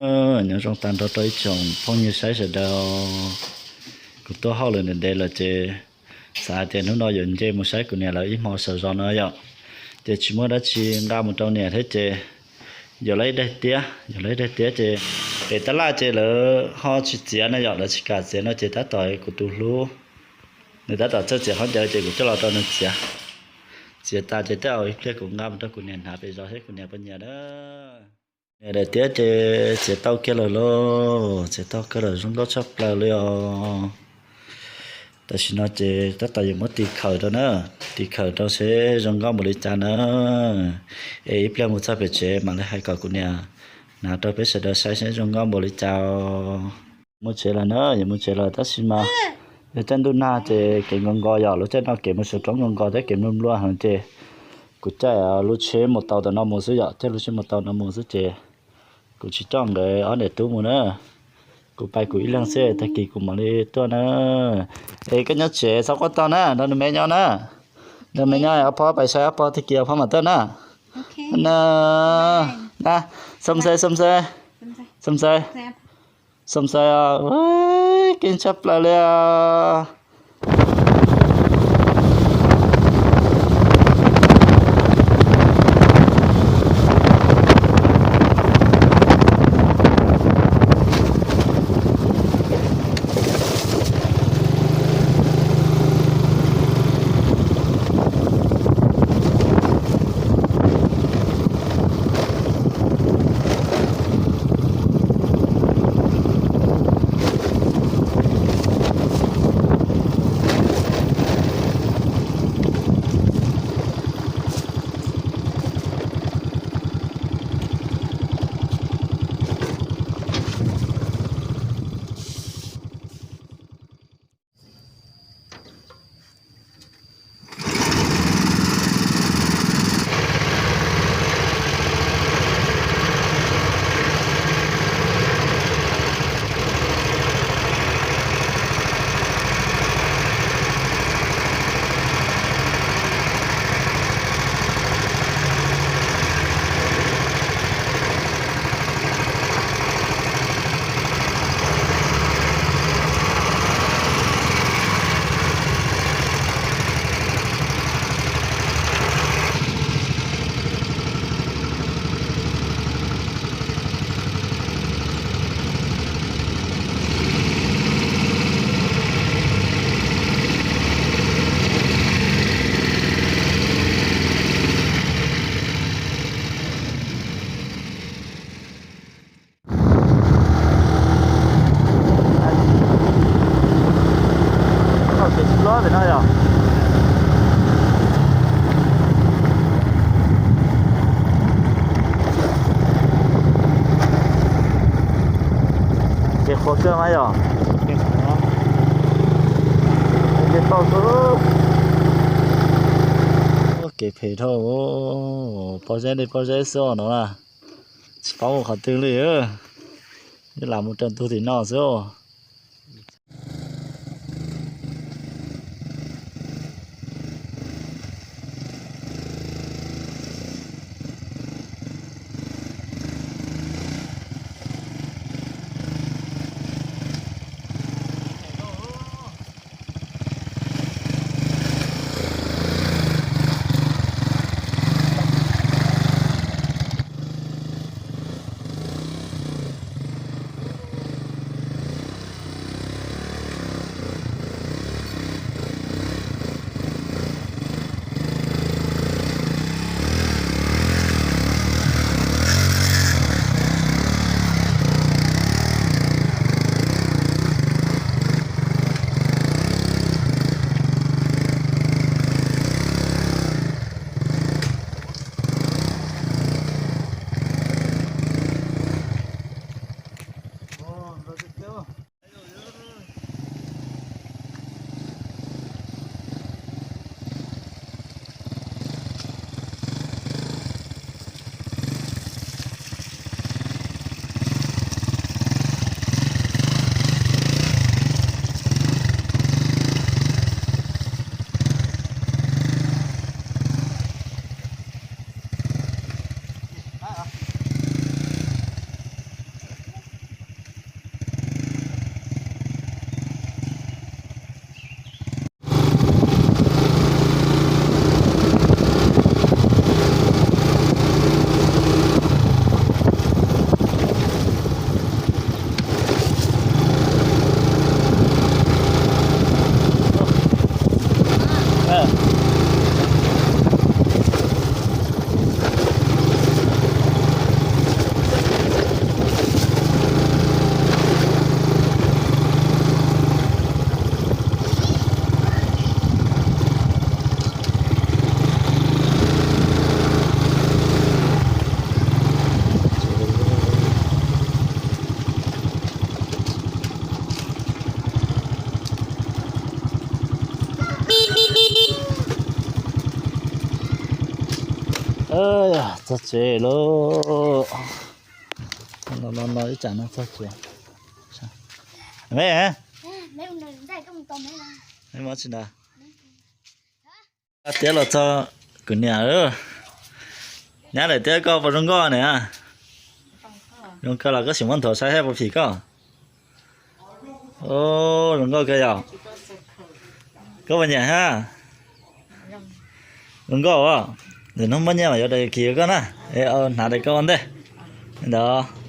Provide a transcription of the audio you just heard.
Nyob zoo tag nrho rau ib tsoom phooj ywg saib sawv daws. Kuv tuaj hauj lwm ntev ntev lawm ces xav hais tias hnub no yuav nce mus saib kuv niam lawv ib hmo saum zos no yom. Ces tsis muaj dab tsi nqa mus rau niam thiab ces yuav lawv ib daig tiab, yuav lawv ib daig tiab ces pem tab laj ces lawv ho tsis txiav no yom, lawv tsis kam txiav no ces tab tom kuv tus hlub nws tab tom txawj txiav khaub ncaws ces kuv coj los rau nws txiav. Txiav tas ces tej zaum ib pliag kuv nqa mus rau kuv niam hnav pem zos seb kuv niam puas nyiam na. Niam daim tiab ces txiav tau kiag lawm lauj, txiav tau kiag lawm, zoo nkauj tshaj plaws li os. Tam sim no ces tab tom yuav muab tis khawm rau na, tis khawm rau seb zoo nkauj npaum li cas na. Es ib pliag mus txog pem tsev mam li hais kom kuv niam hnav rau peb sawv daws saib seb zoo nkauj npaum li cas os. Mus tsev lawm na, yuav mus tsev lawm tab sis mas yog caij ntuj nag ces kev nkos nkos yom, lub caij no kev mus saum roob nkos nkos thiab kev nplua nplua heev ces kuv caij lub tsheb mus tau tam no mus xwb yom, caij lub tsheb mus tau no mus xwb ces kuv tsis coj nkawd ob niam tub mus na. Kuv pais kuv ib leeg xwb, tag kis kuv mam li tuaj na. Es koj nyob tsev txhob quaj tag na, nrog nus me nyob na. Nrog me nyob, ob phob pais saib ob phob, tag kis ob phob mam tuaj na. Na, xom xai, xom xai, xom xai, xom xai, keej tshaj plaws li os. Ces tsis luab pem no yom. Ces qhuav kawg mas yom. Ces tau xwb. Kev phem dhau, pob zeb li pob zeb xwb no na. Tsis paub mus qhov twg li, lam mus rau ntug tim no xwb. Txog tsev lauj. No no no ib tsam no txog tsev. Me, me mob tsis nrad. Tiab los txog kuv niam. Nyab daim tiab koj puas zoo nkauj niam? Zoo kawg los koj sim muab nthuav saib thiab puas phim koj. Zoo nkauj kawg yom. Koj puas nyiam thiab? Zoo nkauj os. Ntawm hnub muaj nyiaj mas yuav daim kis rau koj na. Hnav daim koj ua ntej ntawd.